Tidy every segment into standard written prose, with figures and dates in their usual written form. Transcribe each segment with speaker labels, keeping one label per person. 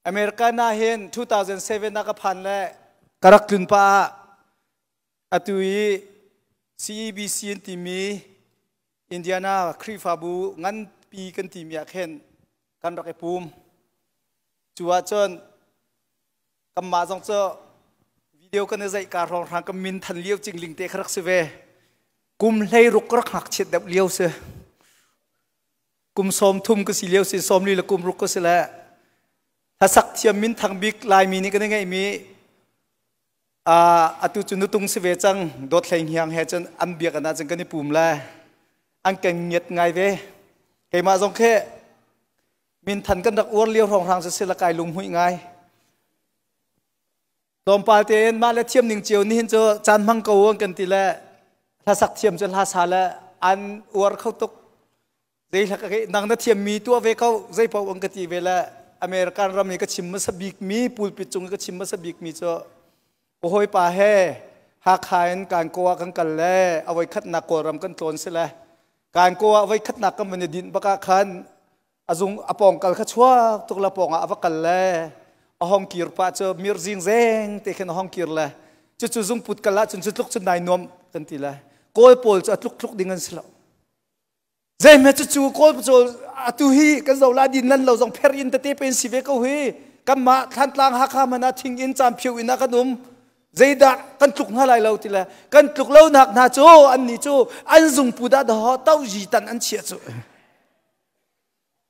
Speaker 1: American ah hin 2007 ah ka phan le ka rak tlun pa ah atu i CEBC an timi Indiana Khrihfabu nganpi kan timi ah khin kan rak i pum. Cu ahcun kanmah zong cu video kan i zeih ka hrawng hrang ka min than lio cingling te kha rak si ve. Kum hlei ruk ka rak ngakchiat deuh lio si. Kum 30 ka si lio si 40 le kum ruk ka si le hlasak thiam min thang bik Laimi nih kan i ngeihmi atu cu nutung si ve cang dawt hlei hniang he cun an biakinn ah cun kan i pum le an kan ngiat ngai ve. Keimah zong khi minthan kan rak uar lio hrawnghrang cu si la kai lunghmuih ngai. Tlawmpal tein mah le thiam ning cio nihin cu caan hmang ko an kan ti le hlasak thiam cu hla sa le an uar kho tuk. Zei hla ka nang na thiam mi tuah ve ko zei paoh an ka ti ve le American ram i ka chim hmasa bik mi pulpit cung i ka chim hmasa bik mi cu ka hawipa he Hakha in Kankaw ah kan kal le a voikhatnak Kawlram kan tlawn si le Kankaw ah voikhatnak kan van i dinh bak ah khan a zung a pawng kal kha chuak tuk la pawng ah a va kal le a hong kir pah cu mir zing zeng te khin a hong kir le cucu zungput kal ah cun cu tluk cun nai nuam kan ti le Kawl pawl cu a tluk tluk ding an si lo. Zeihme cucu Kawl pawl atu hi kan zo la din nan lo zong pher in tete pen si ve ko hi. Kanmah Thlantlang Hakha hmanh ah thing in caan phio in ah kan um. Zeidah kan tluk hna lai lo ti le kan tluk lo nak hna cu annih cu an zungpu dah daw to yi tan an chiah cu.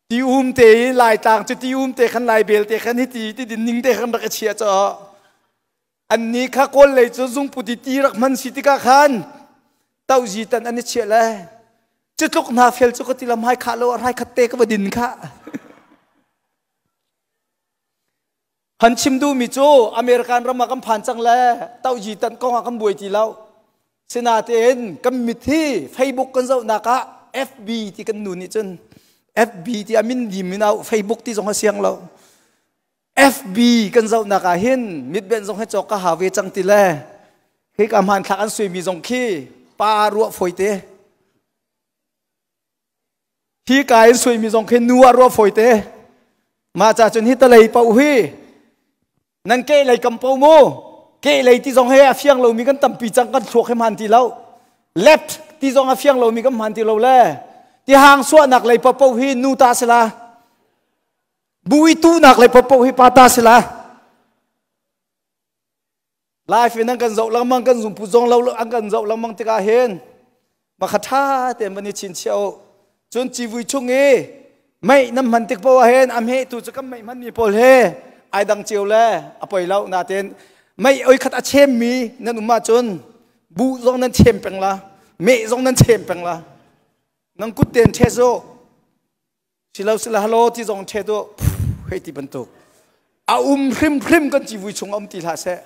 Speaker 1: Ti um te i Laitlang cu ti um te khan Lai bel te khan hi ti ti din ning te khan rak i chiah cu. Annih kha Kawl lei cu zungputi ti rak hman si tikah khan tozi tan an i chiah le cu tluk hna fel cu ka ti lam hai khah lo a rai khat te ka va din kha. Han chim duhmi cu American ram ah kan phan cang le tozi tan kong ah kan buai ti lo. Sinain kan mit hi Facebook kan zohnak ah FB ti kan nu nih cun FB ti a min dim in au Facebook ti zong a siang lo. FB kan zohnak ah hin mitbenh zong hi cawk ka hau ve cang ti le hika hmanthlak an suimi zong khi pa ruah fawi te. Hi ka in suimi zong khi nu ah ruah fawi te. Mah ca cun hi talei paoh hi nan ke lei kam po mu ke lei ti zong he a fiang lomi kan tampi cang kan thluak he hman ti lo. Left ti zong a fiang lomi kan hman ti lo le ti hang suahnak lei paoh hi nu ta sila. Buitunak le popo hi pata si la. Life in an kan zoh lengmang kan zungpu zong lo an kan zoh lengmang tikah hin makha tha tein van i chinchiah u. Cun civui chung i mei nan hman tik poah hin a hmeh tu cu kan mei hmanmi pawl he ai dang cio le a poi lo natin mei oi khat a chem mi nan um ahcun bu zong nan chem peng la meh zong nan chem peng la nan kut ten the zu. Silo sila halo ti zong the tu hei ti bantuk a um hrimhrim kan civui chung um ti hlah seh.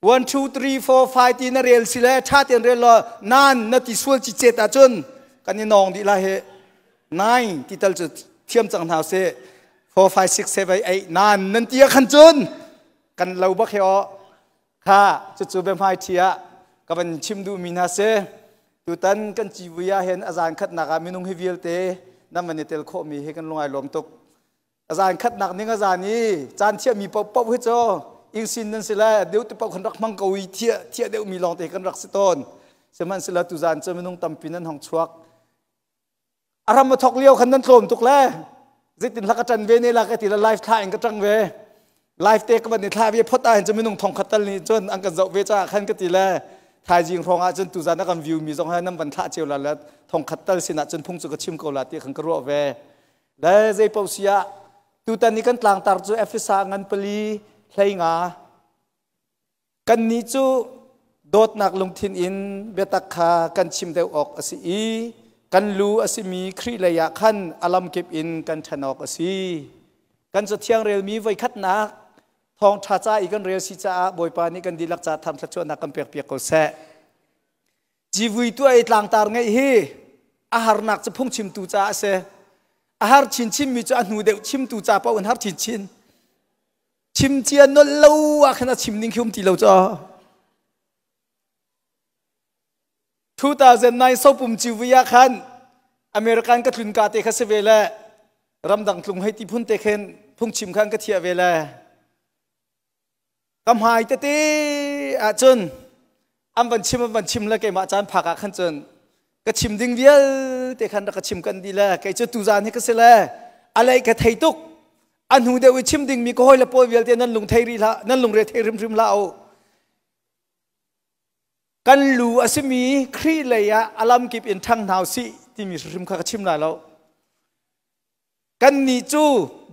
Speaker 1: 1 2 3 4 5 ti na rel si le tha ten rel lo nan na ti sual chi chet ahcun kan i nong dih la he. 9 ti tal cu thiam cang hna seh. 4 5 6 7 8 9 nan ti ah khan cun kan lo bak he o. Kha cucu biahmai ṭhi ah ka van chim duhmi hna si. Tutan kan civui ah hin a zan khatnak ah minung hi vialte nan van i tel khawhmi hi kan lungai lawm tuk. A zan khatnak ning a zan i caan thiahmi paohpaoh hi cu ingsin nan si le deuh te paoh kan rak hmang ko i thiah thiah deuhmi lawngte kan rak si tawn. Sihmanhsehlaw tuzan cu minung tampi nan hong chuak. A ram a thok lio khan nan tlawm tuk le zeitin hla ka ṭan ve ne la ka ti la live thla in ka ṭang ve. Live te ka van i thla ve phot ah hin cu minung thong khat tal nih cun an kan zoh ve caah khan ka ti le thaizing hrawng ah cun tuzan a kan view mi zong he nan van thlah cio la le thong khat tal sin ah cun phung cu ka chim ko la ti khan ka ruah ve. Le zei paoh si ah tutan i kan tlangtar cu Efesa ngan pali hlei nga. Kannih cu dawtnak lungthin in biatak kha kan chim deuh awk a si i kan lu a simi Khrih lei ah khan a lamkip in kan ṭhen awk a si. Kan Cathiang relmi voikhatnak thawngṭha ca i kan rel si caah Bawipa nih kan dihlak ca tham thluachuahnak kan pekpiak ko seh. Civui tuah i tlangtar ngeih hi a harnak cu phungchimtu caah a si. A har chinchinmi cu a hnu deuh chimtu ca paoh in har chinchin. Chim cia nolh lo ah khan a chim ning khi um ti lo cu. 2009 sopum civui ah khan American ka tlun ka te kha si ve le. Ramdang tlung hei ti phun te khin phungchim khan ka thiah ve le ka hmai tete ahcun an van chim, an van chim le keimah caan phak ah khan cun ka chim ding vialte khan rak ka chim kan dih le kei cu tuzaan hi ka si le a lei ka thei tuk. A hnu deuh i chim dingmi ka hawi le pawl vialte nan lung thei rih hlah, nan lungre thei hrimhrim hlah u. Kan lu a simi Khrih lei ah a lamkip in ṭhang hna u sih timi hrimhrim kha ka chim lai lo. Kannih cu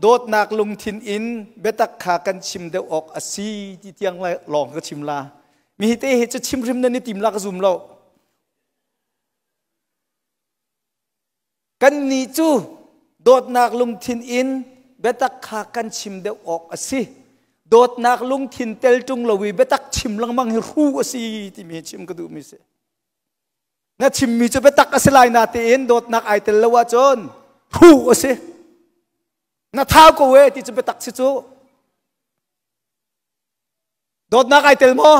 Speaker 1: dawtnak lungthin in biatak kha kan chim deuh awk a si ti tiang lawng ka chim la. Mi hi te hi cu chim hrim nan i tim la ka zum lo. Kannih cu dawtnak lungthin in biatak kha kan chim deuh awk a si. Dawtnak lungthin tel ṭung lo i biatak chim lengmang hi hru a si timi hi chim ka duhmi si. Na chimmi cu biatak a si lai natein dawtnak ai tel lo ahcun hruh a si. Na thau ko e ti cu biatak si cu. Dawtnak ai tel maw?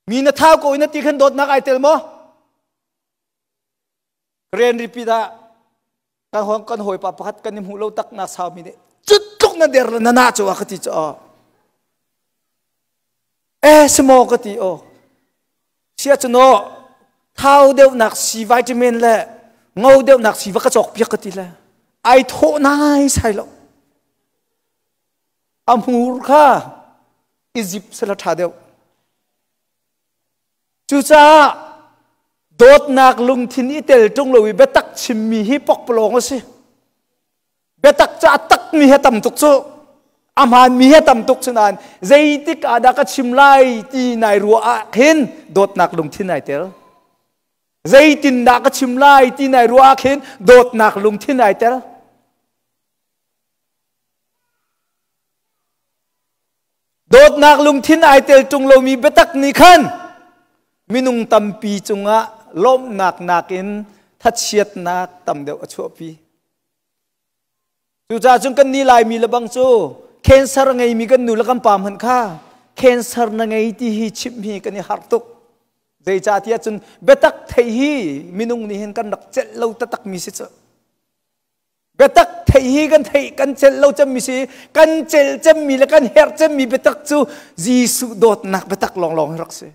Speaker 1: Mi na thau ko na ti khan dawtnak ai tel maw? Rian ripi dah kan hon kan hawipa pakhat kan i hmuh lo tak nak sau mi nih cutluk na der na na cu a ka ti cu eh simo ka ti o. Sia cu no thau deuhnak si vitamin le ngo deuhnak si va ka cawk piak ka ti le ai thawh nai sai lo. A hmur kha Egypt sala ṭha deuh. Cucaah dawtnak lungthin i tel ṭung lo i biatak chimmi hi pokpalawng a si. Biatak cu a takmi he tam tuk cu, a hmaanmi he tam tuk cu nain zeitik ah dah ka chim lai ti nai ruah ah khin dawtnak lungthin ai tel. Zeitindah ka chim lai ti nai ruah ah khin dawtnak lungthin ai tel. Dawtnak lungthin ai tel ṭung lomi biatak nih khan minung tampi cungah lawmhnak nakin thachiatnak tam deuh a chuahpi. Cucaah cun kan nih Laimi le bang cu cancer a ngeimi kan nu le kan pa hmanh kha cancer na ngei ti hi chimh hi kan i harh tuk. Zeicahtiah cun biatak theih hi minung nih hin kan rak celh lo taktakmi si cu. Biatak theih hi kan theih kan celh lo cemmi si, kan celh cemmi le kan herh cemmi biatak cu Jesuh dawtnak biatak lawnglawng hi rak si.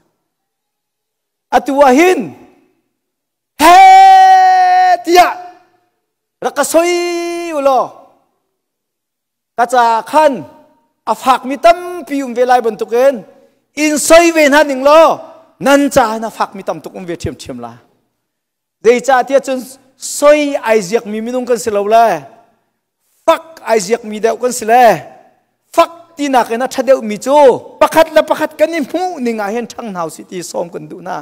Speaker 1: Atu ah hin he tiah rak ka soi u law ka ca khan a fakmi tampi um ve lai bantukin in soi ve hna ning law nan ca in a fakmi tam tuk um ve ṭhiamṭhiam la. Zeicahtiah cun soi ai ziakmi minung kan si lo le fak ai ziakmi deuh kan si le fak tinak in a ṭha deuhmi cu pakhat le pakhat kan i hmuh ning ah hin ṭhang hna usih ti sawm kan duh hna.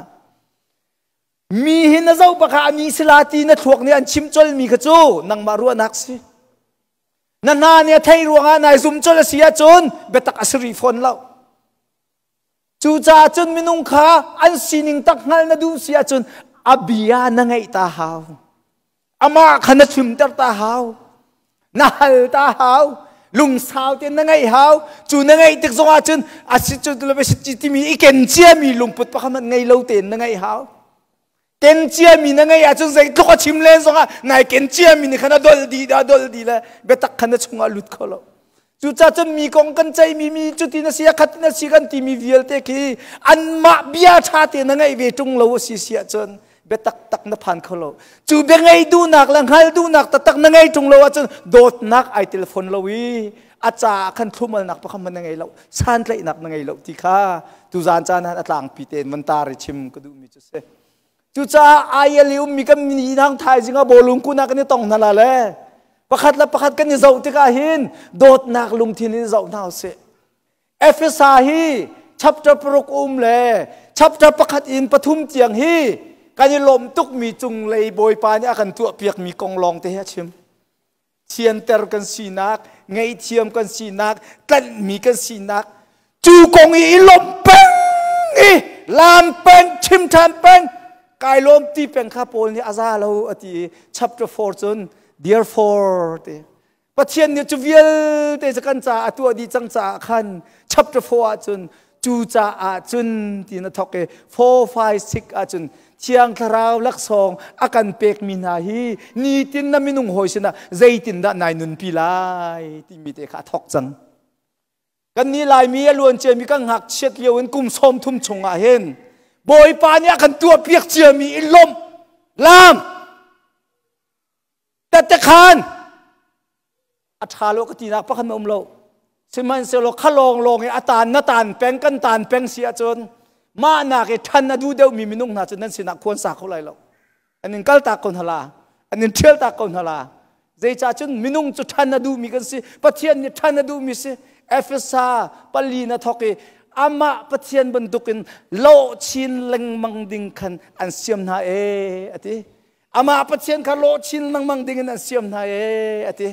Speaker 1: Mi hi na zoh bak ah mi sila ti na thluak nih an chim colmi kha cu nangmah ruahnak si. Na hna nih a theih ruangah nai zum col a si ahcun biatak a si rih fawn lo. Cucaah cun minung kha an sining tak hngal na duh si ahcun a bia na ngeih ta hau. Amah kha na chimter ta hau. Na hal ta hau. Lungsau tein na ngeih hau. Cu na ngeih tik zongah cun a si cu le si timi i ken ciami lungput pakhat hmanh ngei lo tein na ngeih hau. Ken ciami na ngeih ahcun zeitluk a chim len zongah nai ken ciami nih khan a dol dih a dol dih le biatak khan na chungah lut kho lo. Cucaah cun mi kong kan ceihmi mi cuti na si a khat na si kan timi vialte khi anmah bia ṭha te na ngeih ve ṭung lo a si si ahcun biatak tak na phan kho lo. Cu bia ngei duhnak le hngal duhnak taktak na ngei ṭung lo ahcun dawtnak ai tel fawn lo i a caah khan thlumalnak pakhat hmanh na ngei lo, santlaihnak na ngei lo ti kha tuzaan caan ah a tlangpi tein van tar i chim ka duhmi cu si. Cucaah ayal i ummi kan ni nang thaizing ah bawlung kun ah kan i tong hna la le pakhat le pakhat kan i zoh tikah hin dawtnak lungthin in zoh hna usih. Efesa hi chapter 6 um le chapter 1 in 3 tiang hi kan i lawm tukmi cunglei Bawipa nih a kan tuahpiakmi kong lawng te hi a chim. Thianter kan sinak, ngaihthiam kan sinak, tlanhmi kan sinak, cu kong i i lawmh peng i laam peng, chim ṭhan peng, kai lawm ti peng kha Paul nih a za lo a ti i chapter 4 cun therefore ti Pathian nih cu vialte cu kan caah a tuah dih cang caah khan chapter 4 ah cun cu caah cun ti na thawk i 4 5 6 ah cun. Thiang Thlarau laksawng a kan pekmi hna hi nitin na minung hawi sinah zeitindah nai nunpi lai timi te kha a thawk cang. Kan nih Laimi a luan ciami kan ngakchiat lio in kum 30 chungah hin Bawipa nih a kan tuahpiak ciami i lawmh lam tettekhan a ṭha lo ka tinak pakhat ma um lo. Sihmanhsehlaw kha lawnglawng i a taan na taan peng kan taan peng si ahcun mah nak i ṭhan a duh deuhmi minung hna cu nan sinah khuan sa kho lai lo. An in kaltak ko hna la, an in ṭhialtak ko hna la. Zeicah cun minung cu ṭhan a duhmi kan si, Pathian nih ṭhan a duhmi si. Efesa pali na thawk i amah Pathian bantukin lawh chin lengmang ding khan an siam hna ee a ti. Amah Pathian kha lawh chin lengmang ding in an siam hna ee a ti.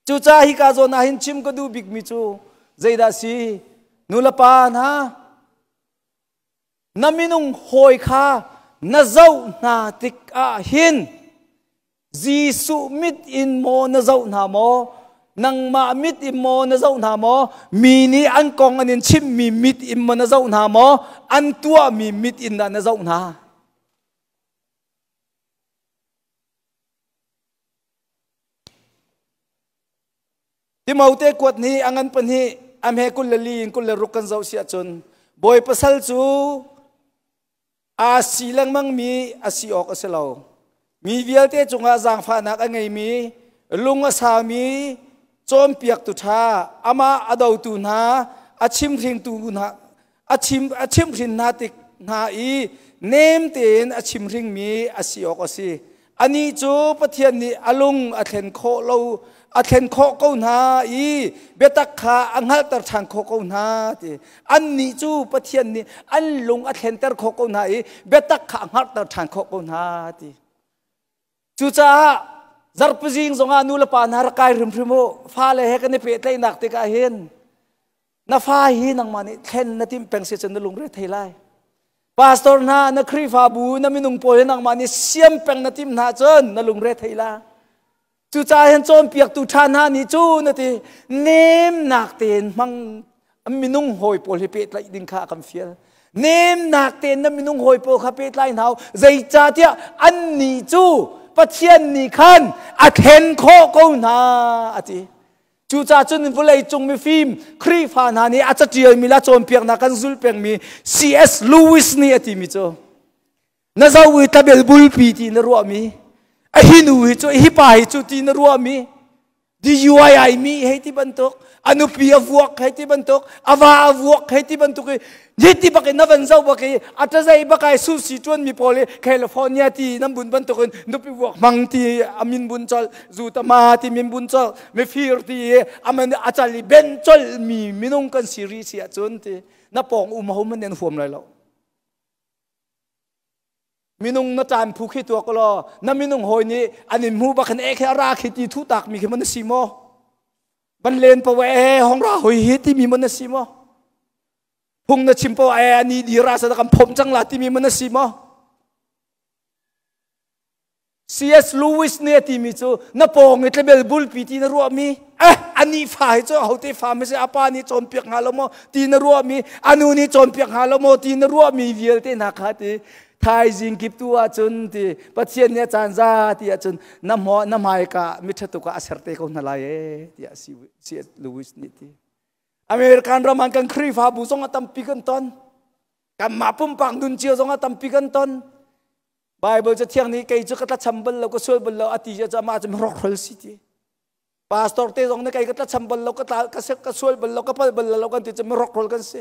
Speaker 1: Cucaah hika zawn ah hin chim ka duh bikmi cu zeidah si? Nulepa hna, na minung hawi kha na zoh hna tikah hin Jesuh mit in maw na zoh hna maw? Nangmah mit in maw na zoh hna maw? Mi nih an kong an in chimhmi mit in maw na zoh hna maw? An tuahmi mit in dah na zoh hna? Timote kuat nih a ngan pahnih a hme 24 in 26 kan zoh si ahcun bawi pasal cu aa si lengmangmi a si awk a si lo. Mi vialte cungah zaangfahnak a ngeimi, lung a saumi, cawnpiaktu ṭha, amah a dotu hna, a chimhringtu hna, a chim a chimhhrin hna tik hna i nem tein a chimhringmi a si awk a si. Anih cu Pathian nih a lung a thlen khawh lo a thlen khawh ko hna i biatak kha a hngalhter ṭhan khawh ko hna ti. Annih cu Pathian nih an lung a thlenter khawh ko hna i biatak kha a hngalhter ṭhan khawh ko hna ti. Cucaah zarhpizing zongah nu le pa hna rak kai hrimhrim u. Fale he kan i pehtlaihnak tikah hin na fa hi nangmah nih thlen na timh peng si cun na lungre thei lai. Pastor hna na Khrihfabu na minung pawl hi nangmah nih siam peng na timh hna cun na lungre thei la. Cucaah hin cawnpiaktu ṭha hna nih cu na ti nemnak tein hmang minung hawi pawl hi pehtlaih ding kha a kan fial. Nemnak tein na minung hawi pawl kha pehtlai hna u. Zeicahtiah annih cu Pathian nih khan a thlen khawh ko hna a ti. Cucaah cun vawleicung mifim Khrihfa hna nih a caṭialmi le a cawnpiaknak kan zulh pengmi C.S. Lewis nih a timi cu na zo i tlabel bulpi ti na ruahmi a hi nu hi cu hi pa hi cu ti na ruahmi DUI ai mi hei ti bantuk a nupi a vuak hei ti bantuk a va a vuak hei ti bantuk i hi ti bak in na van zoh bak i a ṭazei bak ai sushi ṭuan mi pawl i California ti nan bun bantuk in nupi vuak hmang ti a min bun colh zutama ti min bun colh mifir ti i aman a cal i ben colh mi minung kan si ri si ahcun ti na pawng um ho man nan huam lai lo minung na ṭan phu khi tuak law na minung hawi nih an in hmu bak in e khi a ra khi ti thu tak mi khi man na si maw ban len po e hong ra hoi hi ti mi man na si maw phung na chim po e ani di ra sa kan phom cang la ti mi man na si maw C.S. Lewis nih a timi cu na pawng i tlabel bulpi ti na ruahmi eh ani fa hi cu ahote fa ma si a pa nih cawnpiak hnga lo maw ti na ruahmi a nu nih cawnpiak hnga lo maw ti na ruahmi vialte hna kha ti thaizing kip tu ahcun ti Pathian nih a caan za ti ahcun na hmaw na hmaika miṭha tuk ah a ser te ko hna lai ee tiah C.S. Lewis nih ti American ram ah kan Khrihfabu zong a tampi kan ton kanmah pumpak nun cio zong a tampi kan ton Bible cathiang nih kei cu ka tlacham bal lo ka sual bal lo a ti cu amah cu rawkhrol si ti. Pastor te zong nih kei ka tlacham bal lo ka tla ka ka sual bal lo ka pal bal lo kan ti cu rawkhrol kan si.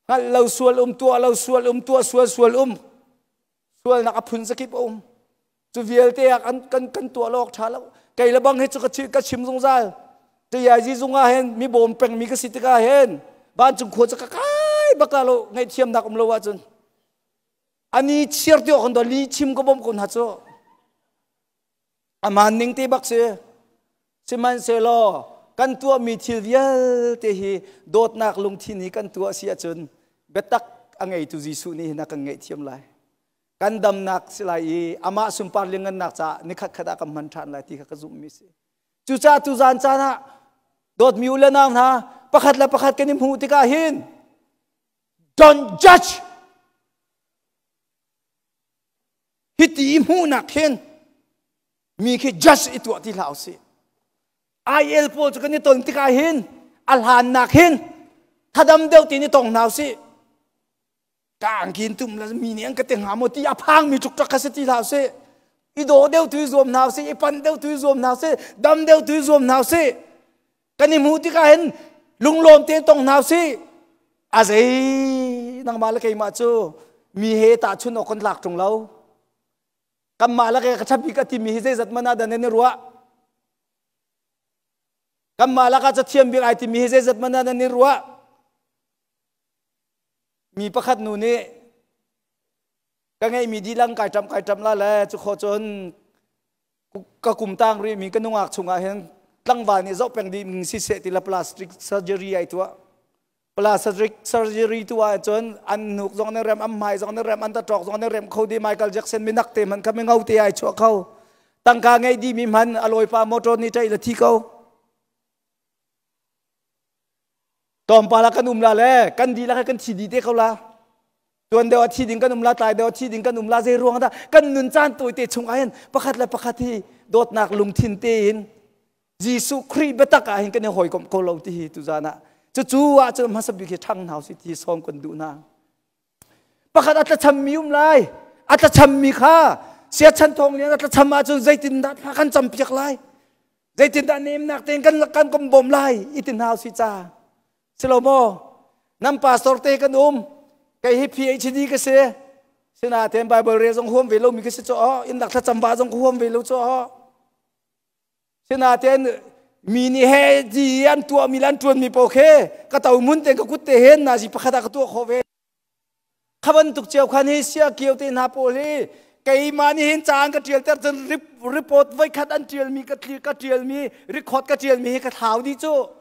Speaker 1: Hngalh lo sual um tuah lo sual um tuah sual sual um sualnak a phun zakip a um. Cu vialte ah kan kan kan tuah lo awk ṭha lo. Kei le bang hi cu ka ka chim zungzal. TIG zung ah hin mi bawm pengmi ka si tikah hin vancung khua cu ka kai bak lo ngaihthiamnak um lo ahcun ani chiar ti awk do li chim ko bom ko hna cu aman ning te bak si sihmanhsehlaw kan tuahmi thil vialte hi dawtnak lungthin hi kan tuah si ahcun biatak a ngeitu Jesuh nih hin a kan ngaihthiam lai kan damnak si lai i amah sunpar liangannak caah nikhat khat ah kan hman ṭhan lai ti kha ka zumhmi si cucaah tuzaan caan ah dawtmi u le nau hna pakhat le pakhat kan i hmuh tikah hin don't judge. Hiti i hmuhnak hin mi khi judge i tuah ti hlah usih. IL pawl cu kan i ton tikah hin a hlannak hin thadam deuh ti ni tong hna usih. Ka angkin tum la mi nih an ka te hnga maw ti a phang mi ṭukṭak kha si ti hlah usih. I daw deuh tu i zuam hna usih, i pan deuh tu i zuam hna usih, dam deuh tu i zuam hna usih. Kan i hmuh tikah hin lunglawm tein tong hna usih. A zei nangmah le keimah cu mi he tahchun awk kan tlak ṭung lo. Kanmah le ka ṭhabik a timi hi zeizat man ah dah nan i ruah? Kanmah lakah cathiam bik ai timi hi zeizat man ah nan i ruah? Mi pakhat nu nih ka ngeihmi dilang kai ṭam kai ṭam la le cu khaw cun ka kum tang rih mi ka nungak chungah hin tlangval nih zoh peng dih ning si seh ti la plastic surgery ai tuah. Plastic surgery tu ah cun an hnuk zong na rem, an hmai zong na rem, an taṭawk zong na rem kho di. Michael Jackson minak te hman kha mi ngo te ai chuah kho. Tangka ngei di mi hman a lawipa motor ni ṭai la thi ko. Tlawmpal ah kan um la le kan dihlak kan thi dih te ko la. Tuan deuh ah thi ding kan um la, tlai deuh ah thi ding kan um la. Zei ruang dah kan nun caan tawi te chung ah hin pakhat le pakhat hi dawtnak lungthin tein Jesuh Khrih biatak ah hin kan i hawikomh ko lo ti hi tuzan ah cucu ah cun hmasa bik hi ṭhang hna usih ti sawm kan duh hna. Pakhat a tlachammi um lai, a tlachammi kha siachan thawng lian a tlacham ahcun zeitindah thla kan campiak lai, zeitindah nemnak tein kan kan kan bawm lai i ti hna usih ca. Silo maw? Nan pastor te kan um, kei hi PhD ka si. Sinain Bible rel zong huam ve lomi ka si cu inn lak thlacam va zong ka huam ve lo cu. Sinain mi nih he ti an tuahmi le an ṭuanmi paoh khi ka to mun te ka kut te hen nazi pakhat ah ka tuah khawh ve. Kha bantuk cio khan hi sia kio te hna pawl hi keimah nih hin ca an ka ṭialter cun report voikhat an ṭialmi ka ka ṭialmi record ka ṭialmi hi ka thlau dih cu.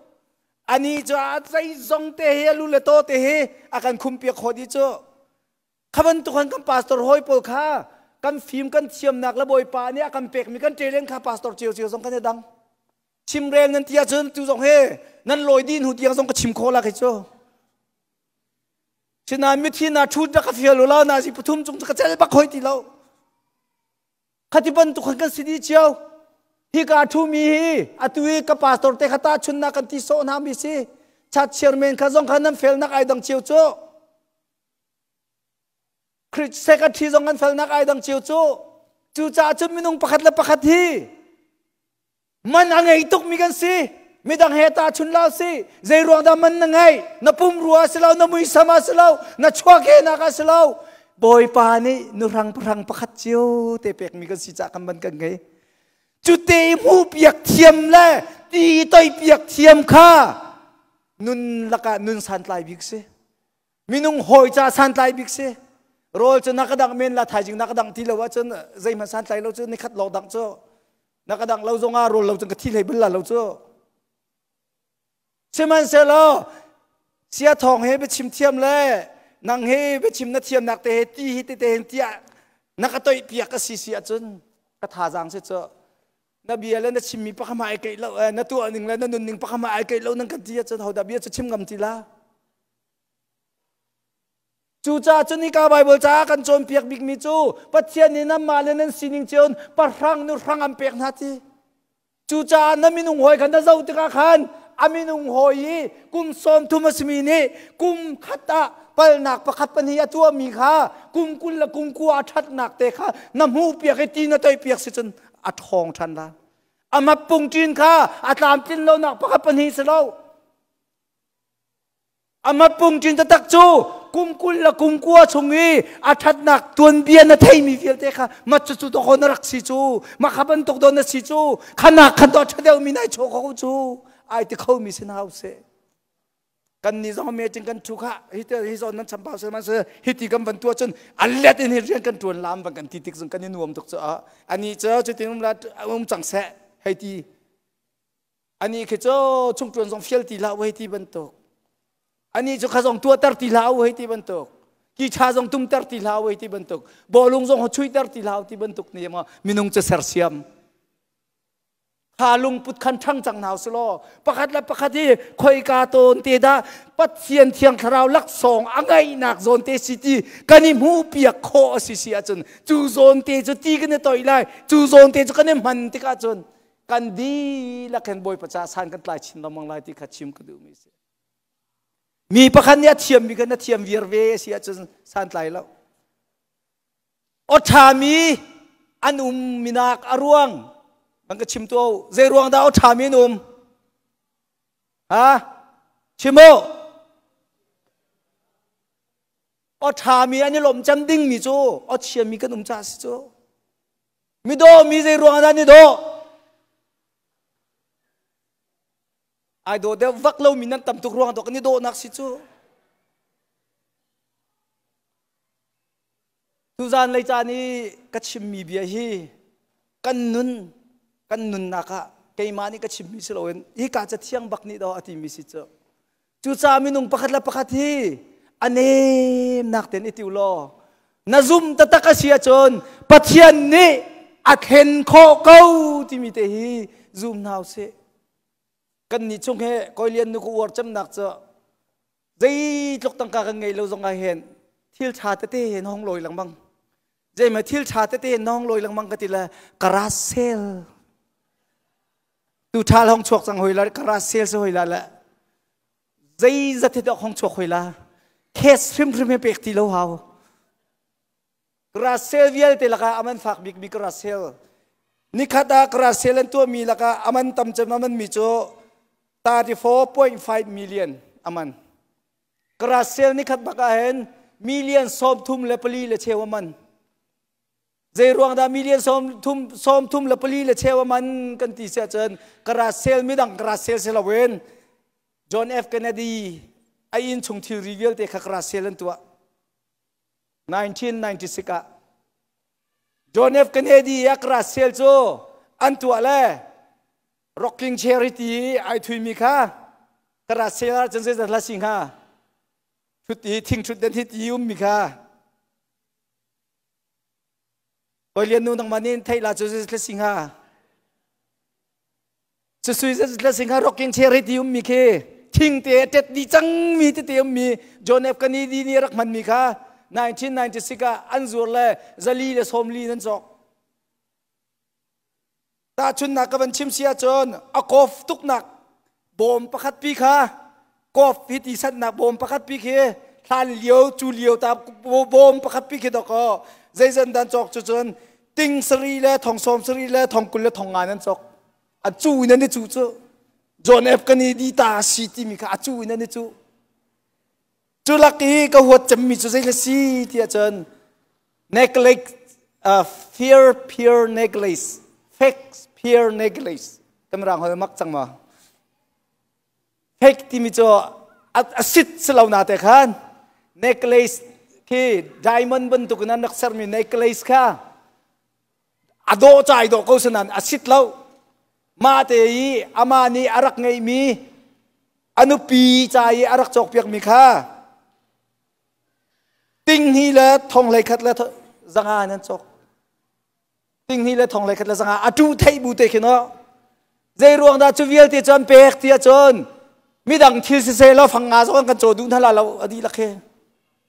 Speaker 1: Ani cu a zeizong te hi a lu le taw te hi a kan khumpiak khawh dih cu. Kha bantuk han kan pastor hawi pawl kha kan fim kan thiamnak le Bawipa nih a kan pekmi kan ṭelen kha pastor cio zong kan i dang. Chimrel nan ti ahcun tu zong he nan lawi dih hnu tiang zong ka chim khawh la khi cu. Sinain mithi na ṭhut rak ka fial u law nazi pathum cung cu ka cel bak hoi ti lo. Khati bantuk khan kan si dih cio. Hika ṭhumi hi atu i ka pastor te kha tahchunnak kan ti sawh hna mi si. Chat chairman kha zong kha nan felnak ai dang cio cu. Secretary zong an felnak ai dang cio cu. Cucaah cun minung pakhat le pakhat hi man a ngei tukmi kan si. Midang he tahchun lo si. Zei ruang dah man na ngei? Na pumrua si lo, na muisam ah si lo, na chuahkehnak ah si lo. Bawipa nih nuhrang pahrang pakhat cio te pekmi kan si caah kan man kan ngei. Cu te hmuh piak thiam le ti toi piak thiam kha nun lakah nun santlai bik si. Minung hawi ca santlai bik si. Rawl cu na ka dangh men la, thaizing na ka dangh ti lo ahcun zeihmanh santlai lo cu nikhat lawng dangh cu. Na ka dangh lo zongah rawl lo cun ka thi hlei bal la lo cu. Sihmanhsehlaw sia thawng he biachim thiam le nang he biachim na thiamnak te he ti hi te te hin tiah na ka toih piak a si si ahcun ka thazaang si cu. Na bia le na chimmi pakhat ai keih lo, na tuah ning le na nun ning pakhat ai keih lo nan kan ti ahcun hodah bia cu chim ngam ti la? Cucaah cun hika Baibal caah kan cawnpiak bikmi cu Pathian nih nanmah le nan sining cio in pahrang nuhrang an pek hna ti. Cucaah na minung hawi kha na zoh tikah khan a minung hawi i kum 30 a simi nih kum khat ah palnak pakhat pahnih a tuahmi kha kum 20 le kum 20 a ṭhatnak te kha na hmuhpiak i ti na toihpiak si cun a ṭhawng ṭhan la. A hmatpung ṭin kha a tlamtlin lonak pakhat pahnih si lo. Amah pungṭin taktak cu kum 20 le kum 90 chung i a ṭhatnak tuanbia na theimi vialte kha mah cucu dawkaw na rak si cu, mah kha bantuk daw na si cu, khanak khan daw ṭha deuhmi nai chaw kho cu, ai ti khomi si hna usih. Kan nih zong meeting kan ṭhu kha hi te hi zawn nan chambau sihmanhsehlaw hiti kan van tuah cun a let in hi rian kan ṭuan lam van kan ti tik zong kan i nuam tuk cu ani cu cutin um la um cang seh hei ti. Ani khi cu chungṭuan zong fial ti hlah u hei ti bantuk. Ani cu kha zong tuahter ti hlah u hei ti bantuk. Ki ṭha zong tumter ti hlah u hei ti bantuk. Bawlung zong ho chuihter ti hlah u ti bantuk nih maw minung cu sersiam. Kha lungput khan ṭhang cang hna usih law pakhat le pakhat hi khoika tawn te dah Pathian Thiang Thlarau laksawng a ngeihnak zawn te si ti kan i hmuhpiak khawh a si si ahcun cu zawn te cu ti kan i toih lai, cu zawn te cu kan i hman tikah cun kan dihlak hin Bawipa caah san kan tlai chin lengmang lai ti kha chim ka duhmi a si. Mi pakhat nih a thiammi kha na thiam viar ve a si ahcun santlai lo. Aw ṭhami an um minak a ruang kan ka chim tuah u. Zei ruang dah aw ṭhami an um? Ha? Chim u. Aw ṭhami an i lawmh cem dingmi cu aw chiami kan um caah si cu. Midawh mi zei ruang dah an i dawh? Ai dawh deuh vak lomi nan tam tuk ruang dawh kan i dawhnak si cu. Tuzan lei caan i ka chimmi bia hi kan nun kan nunnak ah keimah nih ka chimmi si loin hika cathiang bak nih daw a timi si cu. Cucaah minung pakhat le pakhat hi a nemnak tein i tiu law na zum taktak a si ahcun Pathian nih a thlen khawh ko timi te hi zum hna usih. Kan nih chung he Kawi Lian nu ka uar cemnak cu zeitluk tangka kan ngei lo zong ah hin thil ṭha tete he na hong lawi lengmang. Zeihmanh thil ṭha tete na hong lawi lengmang ka ti le garage sale tu ṭhal hong chuak cang hoi la, garage sale si hoi la le zeizat hi dok hong chuak hoi la, cash hrimhrim he pek ti lo hau. Garage sale vialte lakah a man fak bikmi garage sale nikhat ah garage sale an tuahmi lakah a man tam cem a manmi cu 34.5 million a man. Garage sale nikhat bak ah hin million 34 le cheu a man. Zei ruang dah million 34 le cheu a man kan ti siah cun garage sale midang garage sale si loin John F Kennedy a inn chung thilri vialte kha garage sale an tuah. 1996 ah John F Kennedy a garage sale cu an tuah le rocking chair hi ti ai thuimi kha garage sale ah cun zeizat hla si hnga thut i thing thut den hi ti ummi kha Kawi Lian nu nangmah nih theih la cu zeizat hla si hnga Sui sing rocking chair hi ti ummi khi thingte a tet dih cangmi tete ummi John F Kennedy nih rak hmanmi kha 1996 ah an zuar le zali le sawmli nan cawk. Tahchunnak ka van chim si ahcun a golf tuknak bawm pakhat pi kha, golf hi ti sannak bawm pakhat pi khi, hlan lio cu lio ta bawm pakhat pi khi dawkaw zeizan dan cawk cu cun ting sari le thong sawm sari le thong kul le thong nga nan cawk. A cu in an i cu cu John F Kennedy ta si timi kha a cu in an i cu. Cu lak i ka huat cemmi cu zei si tiah cun necklace, fear pure necklace, fake pure necklace kan rang hol mak cang ma. Fake timi cu a sit si lo na te khan necklace khi diamond bantuk in an rak sermi necklace kha a dawh cai dawh ko sanan a sit lo. Mah te i amah nih a rak ngeihmi a nupi ca i a rak cawkpiakmi kha ting hnih le thong hlei khat le zanga nan cawk. Ting hnih le thong hlei khat le zanga a tu theih bu te khin aw. Zei ruang dah cu vialte cu an pek ti ahcun midang thil siseh law fang nga zong kan caw duh hna la lo, a dihlak he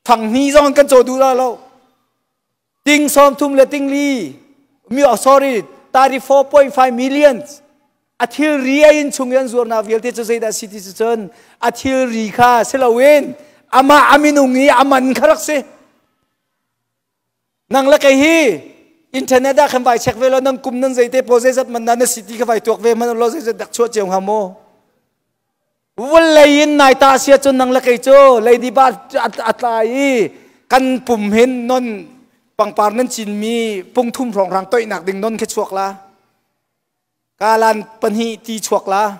Speaker 1: fang hnih zong kan caw duh la lo. Ting sawm thum le ting li mi, oh, sorry, 34.5 million a thilri a inn chung i an zuarnak vialte cu zeidah si ti cu cun a thilri kha si loin amah a minung i a man kha rak si. Nang le kei hi internet ah khan vai check ve lo, nang kum nan zeite pawl zeizat man na si ti kha vai tuak ve man lo, zeizat dak chuah cio hnga maw? Vawlei in nai ta sia cun nang le kei cu lady ba a tlai i kan pum hin non pangpar nan cinmi pung thum hrawnghrang toihnak ding non khi chuak la, kalan pahnih ti chuak la,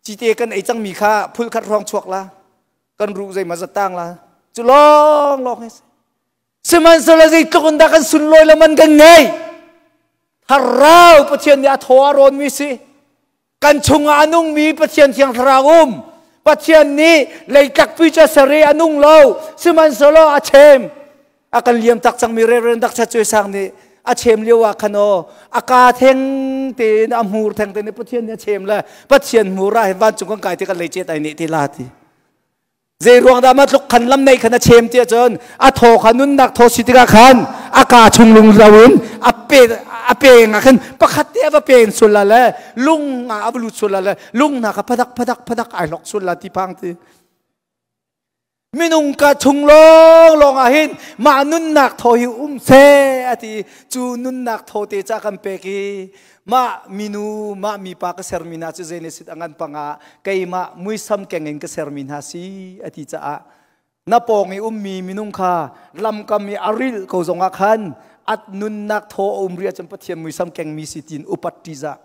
Speaker 1: cite kan ei cangmi kha phul khat hrawng chuak la, kan ruh zeima zat tang la, cu lawng lawng hi. Sihmanhsehlaw zeitluk in dah kan sunlawi le man kan ngei. Thlarau Pathian nih a thaw a rawnmi si. Kan chungah a nungmi Pathian Thiang Thlarau um. Pathian nih leitlakpi cu a ser i a nung lo. Sihmanhsehlaw a chem. A kan liam tak cangmi Reverend Dr. Cuai Sang nih A chem lio ah khan aw a ka theng tein a hmur theng tein Pathian nih a chem le Pathian hmur ah hin vancung kan kai ti kan lei cet ai nih ti la ti. Zei ruang dah ma tluk khan lam nei khan a chem ti ahcun a thaw kha nunnak thaw si tikah khan a ka chung lung lo in a pe a peng ah khan pakhat te a va pen sul la le lung ah a va lut sul la le lung hna kha phadak phadak phadak ai hlok sul la ti phang ti. Minung ka chung lawnglawng ah hin mah nunnak thaw hi um seh a ti. Cu nunnak thaw te ca kan pek i mah minu mah mipa ka sermi hna cu zei nih sit a ngan pangah keimah muisam keng in ka sermi hna si a ti caah na pawng i ummi minung kha lamkam i a rilh ko zongah khan at nunnak thaw a um rih ahcun Pathian muisam kengmi si tiin upat ṭihzah.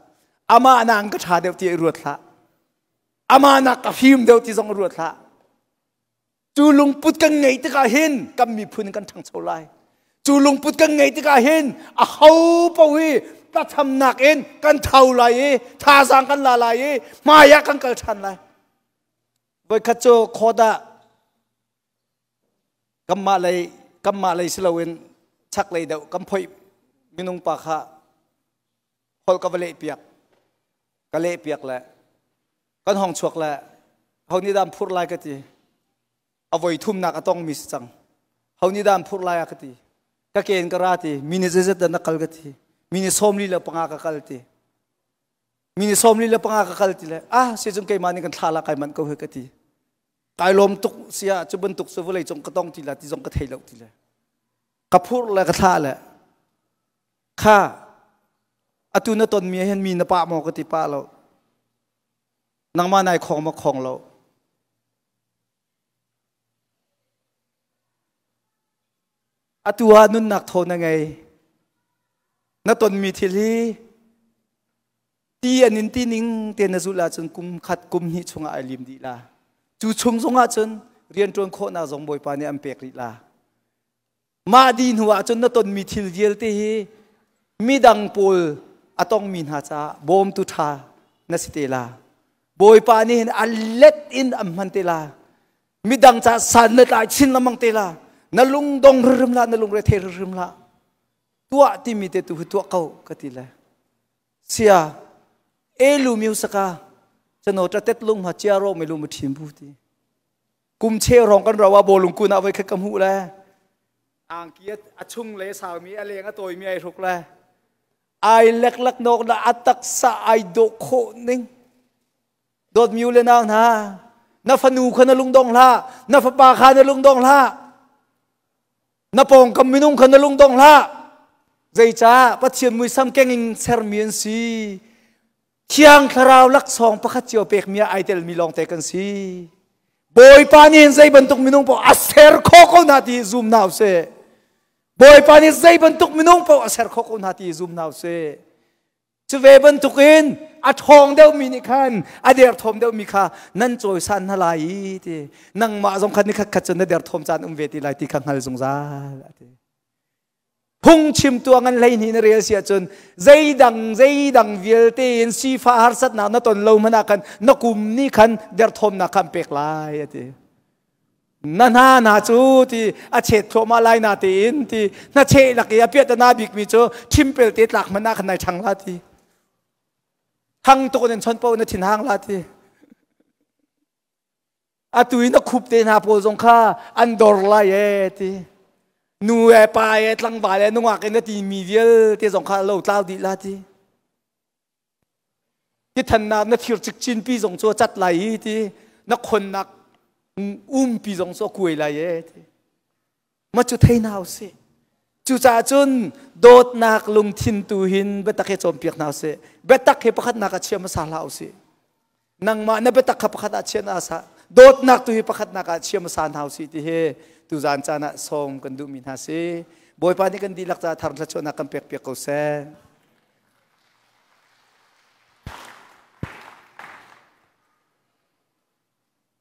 Speaker 1: Amah nang ka ṭha deuh ti i ruat hlah. Amah nak ka fim deuh ti zong ruat hlah. Cu lungput kan ngeih tikah hin kan miphun kan ṭhangcho lai. Cu lungput kan ngeih tikah hin a ho paoh hi tlachamnak in kan tho lai i thazaang kan la lai i hmai ah kan kal ṭhan lai. Voikhat cu khawt ah kanmah lei kanmah lei si loin chaklei deuh kan phoih minung pa kha holh ka va lehpiak. Ka lehpiak le kan hong chuak le ho nih dah an phurh lai ka ti. A voi thumnak a tongmi si cang. Ho nih dah an phurh lai a ka ti. Ka ke in ka ra ti. Mi nih zeizat dah na kal ka ti. Mi nih 45 ka kal ti. Mi nih 45 ka kal ti le ah si cun keimah nih kan thla la kai manh ko he ka ti. Kai lawm tuk sia cu bantuk cu vawlei cung ka tong ti la ti zong ka thei lo ti le. Ka phurh le ka thlah le kha atu na tonmi ah hin mi na pah maw ka ti pah lo. Nangmah nai khong maw khong lo. Atu ah nunnak thaw na ngei. Na tonmi thil hi ti an in ti ning te na zulh ahcun kum khat kum hnih chungah ai lim dih la. Cu chung zongah cun rianṭuan khawhnak zong Bawipa nih an pek rih la. Mah dih hnu ahcun na tonmi thil vialte hi midang pawl a tongmi hna caah bawmtu ṭha na si te la. Bawipa nih hin a let in an hman te la. Midang caah san na tlai chin lengmang te la. Na lungdong hrimhrim hlah, na lungre thei hrimhrim hlah. Tuah timi te tu hi tuah ko ka ti le. Sia elu miu saka chano ta tet lung ma chia ro me lu ma ṭhim bu ti. Kum cheu rong kan ro ah bawlung kun ah voi khat ka hmuh le angki a chung le saumi a leng a tawimi ai hruk le ai leklak nok na a taksa ai dawh khawh ning. Dawtmi u le nau hna, na fanu kha na lungdong hlah, na fapa kha na lungdong hlah, na pawngkam minung kha na lungdong hlah. Zeicah? Pathian muisam keng in sermi an si. Thiang Thlarau laksawng pakhat cio pekmi ah ai telmi lawngte kan si. Bawipa nih hin zei bantuk minung paoh a ser khawh ko hna ti zum hna usih. Bawipa nih zei bantuk minung paoh a ser khawh ko hna ti zum hna usih. Cu ve bantukin a ṭhawng deuhmi nih khan a derthawm deuhmi kha nan cawisan hna lai i ti. Nangmah zong khan ni khat khat cu na derthawm caan um ve ti lai ti kha hngal zungzal a ti. Phungchimtu a ngan 12 na rel si ahcun zeidang zeidang vialte in sifah harsatnak na ton lo hmanh ah khan na kum nih khan derthawmnak kha an pek lai a ti. Na hna hna cu ti a chet thluahmah lai na tein ti na cheh lak i a piahtana bikmi cu ṭhimpel te tlak hmanh ah khan nai ṭhang la ti. Thang tuk in chon paoh na thinhang la ti. Atu i na khup te hna pawl zong kha an dor lai e ti. Nu e pa e tlangval e nungak e na ti mi vialte zong kha lo tlau dih la ti. Ti thannak na thir cikcin pi zong cu a cat lai i ti. Na khonnak um pi zong cu a kuai lai e ti. Ma cu thei hna usih. Cucaah cun dawtnak lungthin tu hin biatak hi cawnpiak hna usih. Biatak hi pakhatnak ah chia hmasa hlah usih. Nangmah na biatak kha pakhat ah chia hna sah. Dawtnak tu hi pakhatnak ah chia hmasa hna usih ti hi tuzaan caan ah sawm kan duhmi hna si. Bawipa nih kan dihlak caah thar thluachuahnak kan pek piak ko seh.